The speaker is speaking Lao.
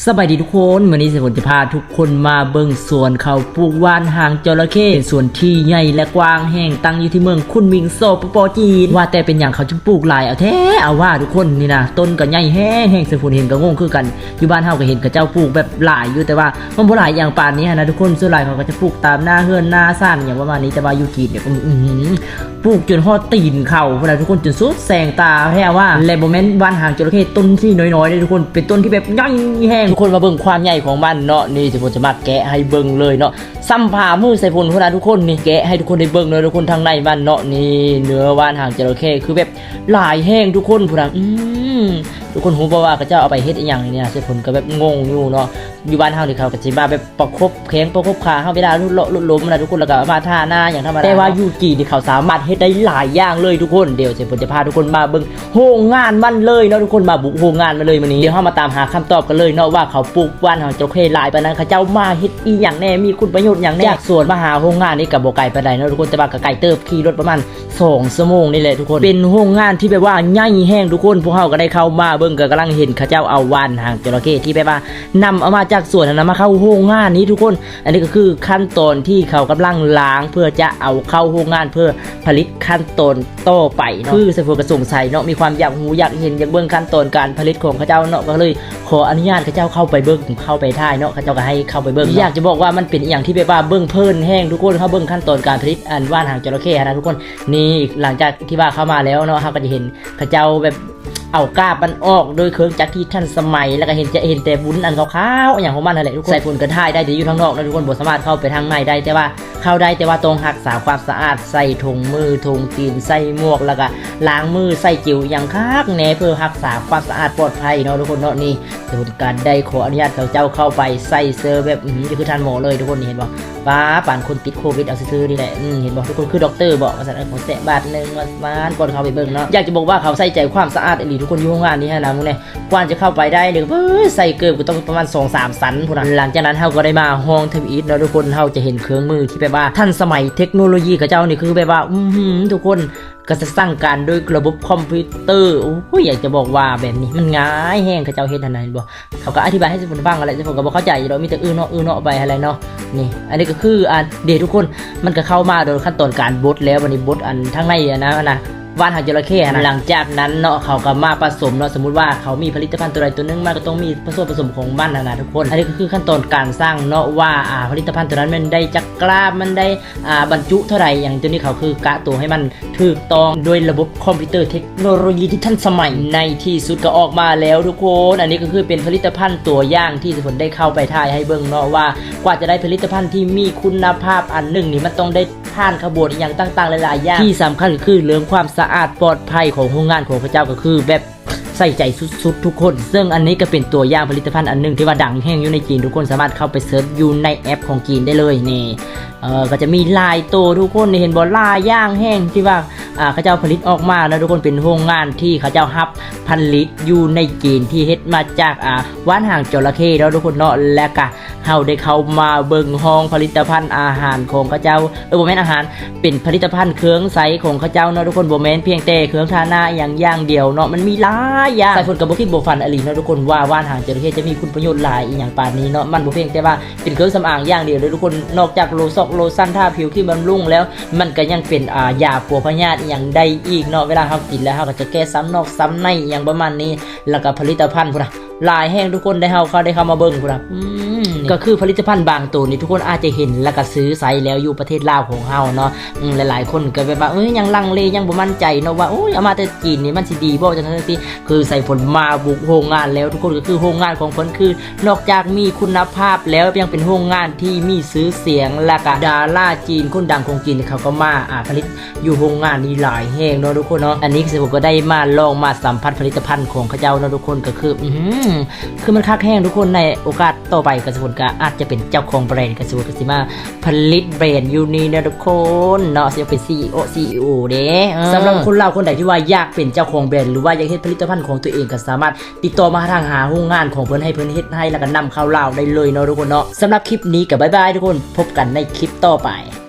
ສະບາຍດີທຸກຄົນ, ມື້ນີ້ສາຍຝົນຈະພາທຸກຄົນມາເບິ່ງສວນເຂົ້າປູກຫວ່ານຫາງຈໍລະເຂ້, ເປັນສວນທີ່ໃຫຍ່ ແລະ ກວ້າງແຮງ, ຕັ້ງຢູ່ທີ່ເມືອງຄຸນໝິງ ສປປ ຈີນ. ວ່າແຕ່ເປັນຫຍັງເຂົາຈຶ່ງປູກຫຼາຍເອົາແທ້ເອົາວ່າທຸກຄົນ? ນີ້ນະ, ຕົ້ນກໍໃຫຍ່ແຮງໆ, ສາຍຝົນເຫັນກໍງົງຄືກັນ. ຢູ່ບ້ານເຮົາກໍເຫັນເຂົາເຈົ້າປູກແບບຫຼາຍຢູ່, ແຕ່ວ່າມັນບໍ່ຫຼາຍຢ່າງປານນີ້ຫັ້ນນະທຸກຄົນ. ສ່ວນຫຼາຍເຂົາກໍຈະປູກຕາມໜ້າເຮືອນໜ້າຊານຫຍັງປະມານນີ້, ແຕ່ວ່າຢູ່ຈີນນີ້ ອື ປູກຈົນຮອດຕີນເຂົາພຸ້ນນະທຸກຄົນ, ຈົນສຸດແສງຕາແທ້ວ່າ. ແລະ ບໍ່ແມ່ນຫວ່ານຫາງຈໍລະເຂ້ຕົ້ນທີ່ນ້ອຍໆເດ້ທຸກຄົນ, ເປັນຕົ້ນທີ່ແບບໃຫຍ່ແຮງ. ທຸກຄົນມາເບິ່ງຄວາມໃຫຍ່ຂອງມັນເນາະ, ນີ້ ສາຍຝົນຈະມາແກະໃຫ້ເບິ່ງເລີຍເນາະ, ສ່ຳຝ່າມືສາຍຝົນພຸ້ນນະທຸກຄົນ. ນີ້ ແກະໃຫ້ທຸກຄົນໄດ້ເບິ່ງເລີຍທຸກຄົນ, ທາງໃນມັນເນາະ, ນີ້ ເນື້ອຫວ່ານຫາງຈໍລະເຂ້ຄືແບບຫຼາຍແຮງທຸກຄົນພຸ້ນນະ. ອືມ ທຸກຄົນຮູ້ບໍ່ວ່າເຂົາເຈົ້າເອົາໄປເຮັດອີ່ຫຍັງນີ້ນະ? ສາຍຝົນກໍແບບງົງຢູ່ເນາະ. ຢູ່ບ້ານເຮົານີ້ເຂົາກໍຊິມາແບບປະຄົບແຂ້ງປະຄົບຂາເຮົາເວລາເລາະລຸດລົມນະທຸກຄົນ, ແລ້ວກໍເອົາມາທາໜ້າຫຍັງທຳມະດາ. ແຕ່ວ່າຢູ່ຈີນນີ້ເຂົາສາມາດເຮັດໄດ້ຫຼາຍຢ່າງເລີຍທຸກຄົນ. ດຽວສາຍຝົນຈະພາທຸກຄົນມາເບິ່ງໂຮງງານມັນເລີຍເນາະທຸກຄົນ, ມາບຸກໂຮງງານມັນເລີຍມື້ນີ້. ດຽວເຮົາມາຕາມຫາຄຳຕອບກັນເລີຍເນາະ ວ່າເຂົາປູກຫວ່ານຫາງຈໍລະເຂ້ຫຼາຍປານນັ້ນ, ເຂົາເຈົ້າມາເຮັດອີ່ຫຍັງແດ່, ມີຄຸນປະໂຫຍດຫຍັງແດ່. ຈາກສວນມາຫາໂຮງງານນີ້ກໍບໍ່ໄກປານໃດເນາະທຸກຄົນ, ແຕ່ວ່າກໍໄກເຕີບ, ຂີ່ລົດປະມານ ສອງຊົ່ວໂມງນີ້ແຫຼະທຸກຄົນ. ເປັນໂຮງງານທີ່ແບບວ່າໃຫຍ່ແຮງທຸກຄົນ, ພວກເຮົາກໍໄດ້ເຂົ້າມາເບິ່ງ, ກໍກຳລັງເຫັນເຂົາເຈົ້າເອົາຫວ່ານຫາງຈໍລະເຂົ້ທີ່ແບບວ່ານຳເອົາມາຈາກສວນຫັ້ນນະ ມາເຂົ້າໂຮງງານນີ້ທຸກຄົນ. ອັນນີ້ກໍຄືຂັ້ນຕອນທີ່ເຂົາກຳລັງລ້າງເພື່ອຈະເອົາເຂົ້າໂຮງງານ ເພື່ອຜະລິດຂັ້ນຕອນຕໍ່ໄປເນາະ. ຄືສາຍຝົນກໍສົງໄສເນາະ, ມີຄວາມຢາກຮູ້ຢາກເຫັນ, ຢາກເບິ່ງຂັ້ນຕອນການຜະລິດຂອງເຂົາເຈົ້າເນາະ, ກໍເລີຍຂໍອະນຸຍາດເຂົາເຈົ້າເຂົ້າໄປເບິ່ງ, ເຂົ້າໄປຖ່າຍເນາະ, ເຂົາເຈົ້າກໍໃຫ້ເຂົ້າໄປເບິ່ງເນາະ. ຢາກຈະບອກວ່າມັນເປັນອີ່ຫຍັງທີ່ແບບວ່າເບິ່ງເພີນແຮງທຸກຄົນ, ເຮົາເບິ່ງຂັ້ນຕອນການຜະລິດອັນຫວ່ານຫາງຈໍລະເຂົ້ຫັ້ນນະທຸກຄົນ. ນີ້ ຫຼັງຈາກທີ່ວ່າເຂົ້າມາແລ້ວເນາະ, ເຮົາກໍຈະເຫັນເຂົາເຈົ້າແບບເອົາກາບມັນອອກໂດຍເຄື່ອງຈັກທີ່ທັນສະໄໝ, ແລ້ວກໍເຫັນ ຈະເຫັນແຕ່ວຸນອັນຂາວໆ ອີ່ຫຍັງຂອງມັນຫັ້ນແຫຼະທຸກຄົນ. ສາຍຝົນກໍຖ່າຍໄດ້ແຕ່ຢູ່ທາງນອກເນາະທຸກຄົນ, ບໍ່ສາມາດເຂົ້າໄປທາງໃນໄດ້, ແຕ່ວ່າເຂົ້າໄດ້, ແຕ່ວ່າຕ້ອງຮັກສາຄວາມສະອາດ, ໃສ່ຖົງມືຖົງຕີນ, ໃສ່ໝວກ, ແລ້ວກໍລ້າງມື, ໃສ່ເຈວອີ່ຫຍັງຄັກແນ່ ເພື່ອຮັກສາຄວາມສະອາດປອດໄພເນາະທຸກຄົນເນາະ. ນີ້ ສາຍຝົນກໍໄດ້ຂໍອະນຸຍາດເຂົາເຈົ້າເຂົ້າໄປໃສ່ເຊີແບບ ອື ຄືທ່ານໝໍເລີຍທຸກຄົນ, ນີ້ເຫັນບໍ່? ປ້າ ປານຄົນຕິດໂຄວິດເອົາຊື່ໆນີ້ແຫຼະ. ອື ເຂົາເຈົ້າວ່າ ຄືດັອກເຕີບໍ ວ່າຊັ້ນ, ເອີ ຂໍແຕະບາດໜຶ່ງວ່າຊັ້ນ ກ່ອນເຂົ້າໄປເບິ່ງເນາະ. ຢາກຈະບອກວ່າເຂົາໃສ່ໃຈຄວາມສະອາດອີ່ຫຼີທຸກຄົນ, ຢູ່ໂຮງງານນີ້ຫັ້ນນະ ໝູ່ແນ່ ກວ່າຈະເຂົ້າໄປໄດ້ນີ້ ເອີຍ ໃສ່ເກີບກໍຕ້ອງປະມານສອງສາມຊັ້ນພຸ້ນນະ. ຫຼັງຈາກນັ້ນເຮົາກໍໄດ້ມາຫ້ອງທຳອິດເນາະທຸກຄົນ, ເຮົາຈະເຫັນເຄື່ອງມືທີ່ແບບວ່າທັນສະໄໝ, ເທັກໂນໂລຢີເຂົາເຈົ້ານີ້ຄືແບບວ່າ ອື ທຸກຄົນ ກໍຈະສັ່ງການໂດຍລະບົບຄອມພິວເຕີ. ໂອ້ຍ ຢາກຈະບອກວ່າແບບນີ້ມັນງ່າຍແຮງ, ເຂົາເຈົ້າເຮັດຫັ້ນນະ ເຫັນບໍ່? ເຂົາກໍອະທິບາຍໃຫ້ທຸກຄົນຟັງຫັ້ນແຫຼະ, ແຕ່ເຂົາກໍບໍ່ເຂົ້າໃຈດອກ, ມີແຕ່ ອື ເນາະ ອື ເນາະ ໄປຫັ້ນແຫຼະເນາະ. ຂັ້ນຕອນການບົດແລ້ວ, ບັດນີ້ບົດອັນທາງໃນຫັ້ນນະ ຫວ່ານຫາງຈໍລະເຂົ້ຫັ້ນນະ. ຫຼັງຈາກນັ້ນເນາະ ເຂົາກໍມາປະສົມເນາະ, ສົມມຸດວ່າເຂົາມີຜະລິດຕະພັນຕົວໃດຕົວໜຶ່ງມາ ກໍຕ້ອງມີສ່ວນປະສົມຂອງມັນຫັ້ນນະທຸກຄົນ. ອັນນີ້ກໍຄືຂັ້ນຕອນການຊັ່ງເນາະ ວ່າ ອາ ຜະລິດຕະພັນຕົວນັ້ນແມ່ນໄດ້ຈັກກຣາມ, ມັນໄດ້ ອ່າ ບັນຈຸເທົ່າໃດ ຫຍັງຕົວນີ້ ເຂົາຄືກະຕົວໃຫ້ມັນຖືກຕ້ອງໂດຍລະບົບຄອມພິວເຕີເທັກໂນໂລຢີທີ່ທັນສະໄໝ. ໃນທີ່ສຸດກໍອອກມາແລ້ວທຸກຄົນ, ອັນນີ້ກໍຄືເປັນຜະລິດຕະພັນຕົວຢ່າງທີ່ສາຍຝົນໄດ້ເຂົ້າໄປຖ່າຍໃຫ້ເບິ່ງເນາະ ວ່າກວ່າຈະໄດ້ຜະລິດຕະພັນທີ່ມີຄຸນນະພາບອັນໜຶ່ງນີ້ ມັນຕ້ອງໄດ້ຜ່ານຂະບວນອີ່ຫຍັງຕ່າງໆຫຼາຍໆຢ່າງ, ທີ່ສຳຄັນກໍຄືເລື່ອງຄວາມສະອາດປອດໄພຂອງໂຮງງານຂອງເຂົາເຈົ້າ ກໍຄືແບບ ໃສ່ໃຈສຸດໆທຸກຄົນ. ເຊິ່ງອັນນີ້ກໍເປັນຕົວຢ່າງຜະລິດຕະພັນອັນໜຶ່ງທີ່ວ່າດັງແຮງຢູ່ໃນຈີນ, ທຸກຄົນສາມາດເຂົ້າໄປເສີດຢູ່ໃນແອັບຂອງຈີນໄດ້ເລີຍ. ນີ້ ເອີ ກໍຈະມີຫຼາຍໂຕທຸກຄົນ, ເຫັນບໍ່? ຫຼາຍຢ່າງແຮງທີ່ວ່າ ອ່າ ເຂົາເຈົ້າຜະລິດອອກມາເນາະທຸກຄົນ, ເປັນໂຮງງານທີ່ເຂົາເຈົ້າຮັບຜະລິດຢູ່ໃນຈີນ ທີ່ເຮັດມາຈາກ ອ່າ ຫວ່ານຫາງຈໍລະເຂ້ເນາະທຸກຄົນເນາະ. ແລະກະ ເຮົາໄດ້ເຂົ້າມາເບິ່ງຫ້ອງຜະລິດຕະພັນອາຫານຂອງເຂົາເຈົ້າ, ເອີ ບໍ່ແມ່ນອາຫານ, ເປັນຜະລິດຕະພັນເຄື່ອງໃຊ້ຂອງເຂົາເຈົ້າເນາະທຸກຄົນ, ບໍ່ແມ່ນພຽງແຕ່ເຄື່ອງທາໜ້າອີ່ຫຍັງຢ່າງດຽວເນາະ, ມັນມີຫຼາຍຢ່າງ. ສາຍຝົນກໍບໍ່ຄິດບໍ່ຝັນອີ່ຫຼີເນາະທຸກຄົນ ວ່າຫວ່ານຫາງຈໍລະເຂົ້ຈະມີຄຸນປະໂຫຍດຫຼາຍອີ່ຫຍັງປານນີ້ເນາະ. ມັນບໍ່ພຽງແຕ່ວ່າເປັນເຄື່ອງສຳອາງຢ່າງດຽວເດ້ທຸກຄົນ, ນອກຈາກໂລຊອກໂລຊັນ, ທາຜິວ, ຄຣີມບຳລຸງແລ້ວ, ມັນກໍຍັງເປັນ ອ່າ ຢາປົວພະຍາດອີ່ຫຍັງໄດ້ອີກເນາະ. ເວລາເຮົາກິນແລ້ວ ເຮົາກໍຈະແກ້ຊ້ຳນອກຊ້ຳໃນອີ່ຫຍັງປະມານນີ້. ແລ້ວກໍຜະລິດຕະພັນພຸ້ນນະ ຫຼາຍແຮງທຸກຄົນ, ໄດ້ເຮົາ ເຮົາໄດ້ເຂົ້າມາເບິ່ງພຸ້ນນະ. ອືມ ກໍຄືຜະລິດຕະພັນບາງໂຕນີ້ ທຸກຄົນອາດຈະເຫັນ ແລ້ວກໍຊື້ໃຊ້ແລ້ວຢູ່ປະເທດລາວຂອງເຮົາເນາະ. ອືມ ຫຼາຍໆຄົນກໍແບບວ່າ ເອີຍ ຍັງລັງເລ ຍັງບໍ່ໝັ້ນໃຈເນາະວ່າ ໂອ້ຍ ເອົາມາແຕ່ຈີນນີ້ມັນຊິດີບໍ່ ຈັ່ງຊັ້ນຈັ່ງຊີ້. ຄືສາຍຝົນມາບຸກໂຮງງານແລ້ວທຸກຄົນ, ກໍຄືໂຮງງານຂອງເພິ່ນ ຄືນອກຈາກມີຄຸນນະພາບແລ້ວ ຍັງເປັນໂຮງງານທີ່ມີຊື່ສຽງ ແລ້ວກໍດາລາຈີນຄົນດັງຂອງຈີນ ເຂົາກໍມາ ອ່າ ຜະລິດ ຢູ່ໂຮງງານນີ້ຫຼາຍແຮງເນາະທຸກຄົນເນາະ. ອັນນີ້ຄືຜົມກໍໄດ້ມາລອງມາສຳຜັດຜະລິດຕະພັນຂອງເຂົາເຈົ້າເນາະທຸກຄົນ, ກໍຄື ອື ຄືມັນຄັກແຮງທຸກຄົນ. ໃນໂອກາດຕໍ່ໄປກໍສົມມຸດກໍອາດຈະເປັນເຈົ້າຂອງແບຣນ, ກໍສົມມຸດກໍຊິມາຜະລິດແບຣນຢູ່ນີ້ເນາະທຸກຄົນເນາະ, ຊິເປັນ ຊີອີໂອ ຊີອີໂອ ເດ້. ເອີ ສຳລັບຄົນລາວຄົນໃດທີ່ວ່າຢາກເປັນເຈົ້າຂອງແບຣນ ຫຼືວ່າຢາກເຮັດຜະລິດຕະພັນຂອງຕົວເອງ ກໍສາມາດຕິດຕໍ່ມາທາງຫາໂຮງງານຂອງເພິ່ນ ໃຫ້ເພິ່ນເຮັດໃຫ້ ແລ້ວກໍນຳເຂົ້າລາວໄດ້ເລີຍເນາະທຸກຄົນເນາະ. ສຳລັບຄລິບນີ້ກໍບາຍບາຍທຸກຄົນ, ພົບກັນໃນຄລິບຕໍ່ໄປ.